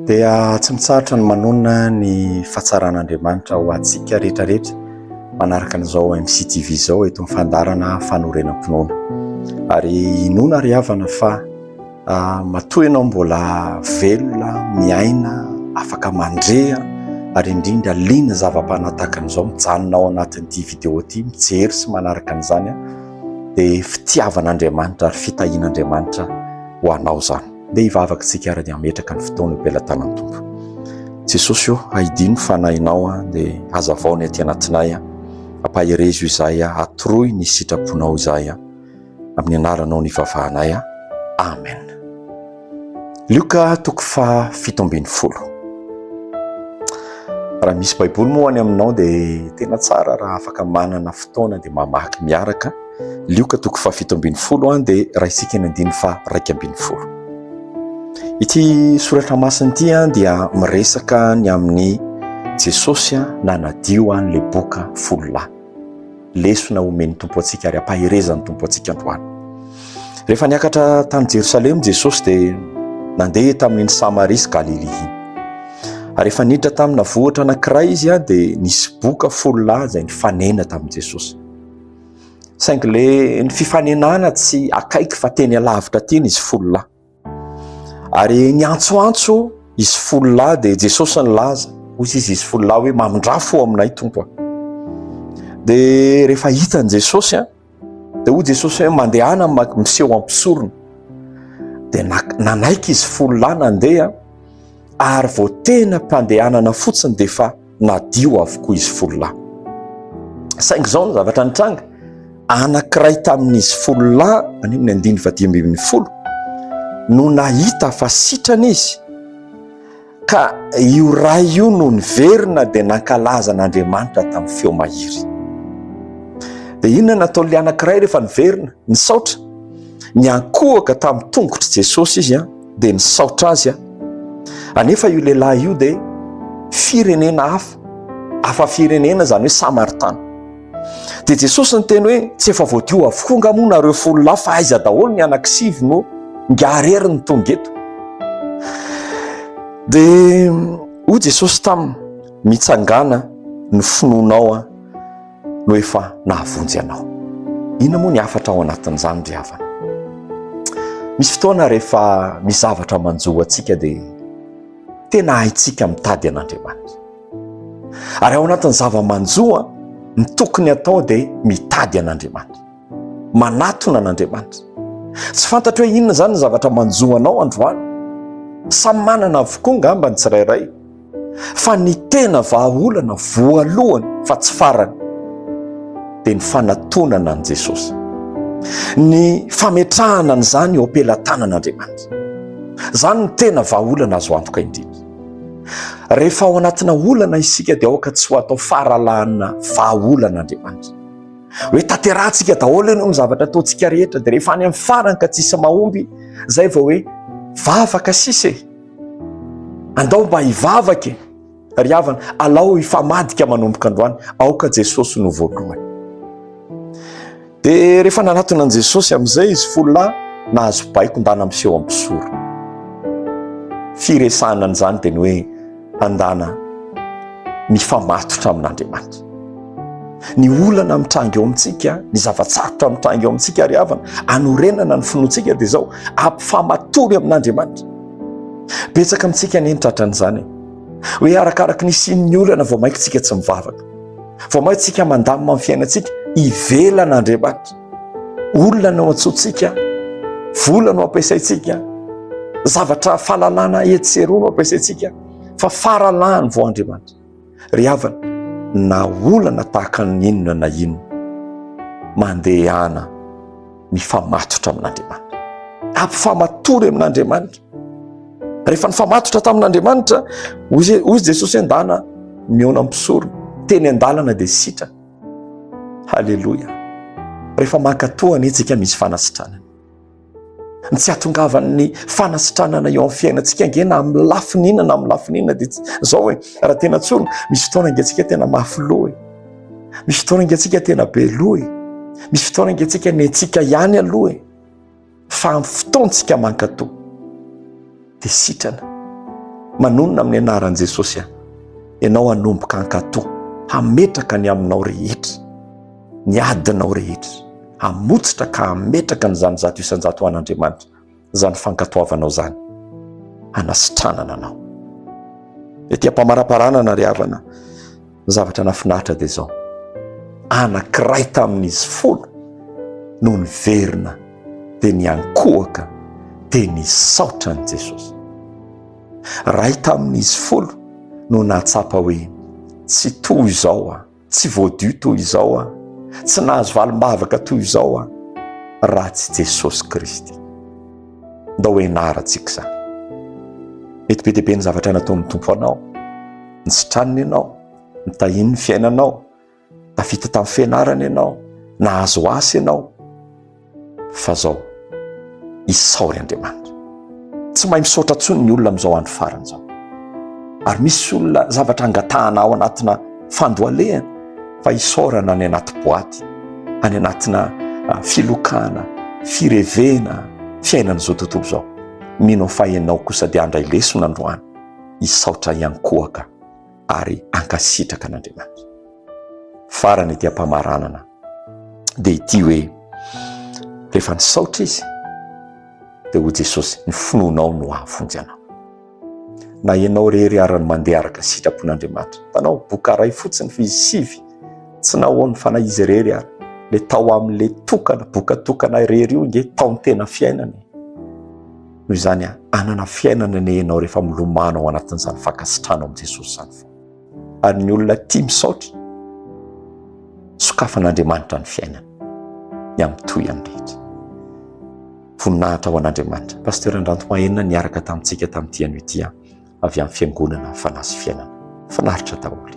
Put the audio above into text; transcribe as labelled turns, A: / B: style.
A: Dia tsy mitsahatra ny manonona ny fahatsaran'Andriamanitra ho antsika rehetra rehetra manaraka an'izao MCTV izao eto amin'ny fandaharana fanorenam-pinoana. Ary inoana ry havana fa matoa ianao mbola velona, miaina, afaka mandre ary indrindra liana zava-panahy tahaka an'izao, mijanona ao anatin'ity vidéo ity, mijery sy manaraka an'izany, dia fitiavan'Andriamanitra ary fitahian'Andriamanitra ho anao izany. Ndeha hivavaka isika ary dia hametraka ny fotoana eo am-pelatanan'ny Tompo. Jesosy ô, ahidio ny fanahinao dia hazavao ny aty anatinay, ampaherezo izahay, atoroy ny sitraponao izahay. Amin'ny anaranao no ivavahanay. Amen. Lioka toko faha 17. Raha misy Baiboly moa any aminao dia tena tsara raha afaka manana fotoana dia mamaky miaraka. Lioka toko faha 17 dia raisika ny andininy faha 11. Ity soratra masina ity dia miresaka ny amin'ny Jesosy nanadio an'ilay boka folo lahy. Lesona omen'ny Tompo antsika ary ampaherezan'ny Tompo antsika androany. Rehefa niakatra tany Jerosalema Jesosy dia nandeha tamin'iny Samaria sy Galilia iny. Ary rehefa niditra tamina vohitra anankiray izy dia nisy boka folo lahy izay nifanena tamin'i Jesosy. Saingy le ny fifanenana tsy akaiky fa teny alavitra teny izy folo lahy. Ary niantsoantso izy folo lahy dia Jesosy nilaza, hoy izy izy folo lahy hoe mamindrà fo aminay Tompo a. Dia rehefa hitan'i Jesosy a, dia hoy Jesosy hoe mandehana miseho am-pisorona. Dia nanaiky izy folo lahy nandeha ary vao tena mpandehanana fotsiny dia efa nadio avokoa izy folo lahy. Saingy izao ny zavatra nitranga, anankiray tamin'izy folo lahy, any amin'ny andininy fahadimy ambin'ny folo, no nahita fa sitrana izy, ka io ray io no niverina dia nankalaza an'Andriamanitra tamin'ny feo mahery. Dia inona nataon'ilay anankiray rehefa niverina? Nisaotra. Niankohoka tamin'ny tongotr'i Jesosy izy dia nisaotra azy aho. Anefa io lehilahy io dia firenena hafa, hafa firenena izany hoe Samaritana. Dia Jesosy niteny hoe tsy efa voadio avokoa nga moa nareo folo lahy fa aiza daholo ny anankisivy no nga rery ny tonga eto. Dia hoy Jesosy taminy, mitsangàna ny finoanao an. no efa nahavonjy anao. Inona moa ny hafatra ao anatin'izany ry havana? Misy fotoana rehefa misy zavatra manjo antsika dia tena haintsika mitady an'Andriamanitra. Ary ao anatin'ny zava-manjo ny tokony atao dia mitady an'Andriamanitra. Manatona an'Andriamanitra. Tsy fantatro hoe inona izany ny zavatra manjo anao androany. Samy manana avokoa ngamba ny tsirairay. Fa ny tena vahaolana voalohany fa tsy farany dia ny fanatonana an'i Jesosy. Ny fametrahana an'izany eo am-pelatanan'Andriamanitra. Izany no tena vahaolana azo antoka indrindra. Rehefa ao anatina olana isika dia aoka tsy ho atao faralahana vahaolana Andriamanitra. Hoe tanterahantsika daholo aloha ny zavatra ataontsika rehetra dia rehefa any amin'ny farany ka tsisy mahomby izay vao hoe vavaka sisa e. Andao mba hivavaka e! Ry havana, alao hifamadika manomboka androany, aoka Jesosy no voalohany. Dia rehefa nanatona an'i Jesosy amin'izay izy folo lahy, nahazo baiko ndana miseho amin'ny mpisorona. Firesahana an'izany dia ny hoe andana mifamatotra amin'Andriamanitra. Ny olana mitranga eo amintsika, ny zava-tsarotra mitranga eo amintsika ry havana, anorenana ny finoantsika dia izao, ampifamatory amin'Andriamanitra. Betsaka amintsika anie ny tratran'izany e. Hoe arakaraky ny hisian'ny olana vao mainka tsika tsy mivavaka. Vao mainka tsika mandamina ny fiainantsika ivelan'Andriamanitra. Olona no antsointsika, vola no ampiasaintsika, zavatra fahalalana etsy sy eroa no ampiasaintsika, fa faralahany vao Andriamanitra. Ry havana, na olana tahaka ny inona na inona, mandehana mifamatotra amin'Andriamanitra. Ampifamatory amin'Andriamanitra. Rehefa nifamatotra tamin'Andriamanitra, hoy Jesosy hoe ndana mihaona amin'ny mpisorona, teny an-dalana dia sitrana. Haleloia. Rehefa mankatoa anie tsika misy fanasitranana. Ny tsy hahatongavan'ny fanasitranana eo amin'ny fiainantsika ange na amin'ny lafiny inona na amin'ny lafiny inona dia zao e, raha tena tsorina, misy fotoana ange tsika tena mafy loha e. Misy fotoana ange tsika tena be loha e. Misy fotoana ange tsika ny antsika ihany aloha e. Fa amin'ny fotoantsika mankatò dia sitrana. Manonona amin'ny anaran'i Jesosy aho. Ianao hanomboka hankatò, hametraka ny aminao rehetra, ny adinao rehetra, hamotsitra ka hametraka an'izany 100% ho an'Andriamanitra, izany fankatoavanao izany, hanasitranana anao. Ety am-pamaraparanana ry havana, ny zavatra nahafinaritra dia izao, anankiray tamin'izy folo no niverina dia niankohoka dia nisaotra an'i Jesosy. Ray tamin'izy folo no nahatsapa hoe tsy toy izao aho, tsy voadio toy izao aho, tsy nahazo valim-bavaka toy izao aho raha tsy Jesosy Kristy. Ndao hianarantsika izany. Mety be dia be ny zavatra nataon'ny Tompo anao, nisitraniny ianao, nitahiany ny fiainanao, Tafita tamin'ny fianarana ianao, nahazo asa ianao, fa zao, isaory Andriamanitra. Tsy mahay misaotra intsony ny olona amin'izao andro farany izao. Ary misy olona zavatra angatahana ao anatina fandohalehana fa isaorana any anaty boaty, any anatina ah, filokana, firevena, fiainan'izao tontolo izao. Mino aho fa ianao kosa dia handray lesona androany, hisaotra hiankohoka. ary hankasitraka an'Andriamanitra. Farany ety am-pamaranana dia ity hoe rehefa nisaotra izy dia hoy Jesosy ny finoanao no hahavonjy anao. Na ianao rery ara no mandeha araka sitrapon'Andriamanitra. Hitanao, boka iray fotsiny fa izy sivy tsy nahoany fa na izy irery ara. Le tao amin'le tokana, boka tokana irery io nge tao ny tena fiainana e. Noho izany, hanana fiainana anie ianao rehefa milomano ao anatin'izany fankasitrahana ao amin'i Jesosy izany foana. Ary ny olona tia misaotra, sokafan'Andriamanitra ny fiainany, ny amin'ny tohiny rehetra. Voninahitra ho an'Andriamanitra. Pasteur Andranto Mahenina niaraka tamintsika tamin'ity anio ity avy amin'ny Fiangonana Fanahy sy Fiainana. Finaritra daholo.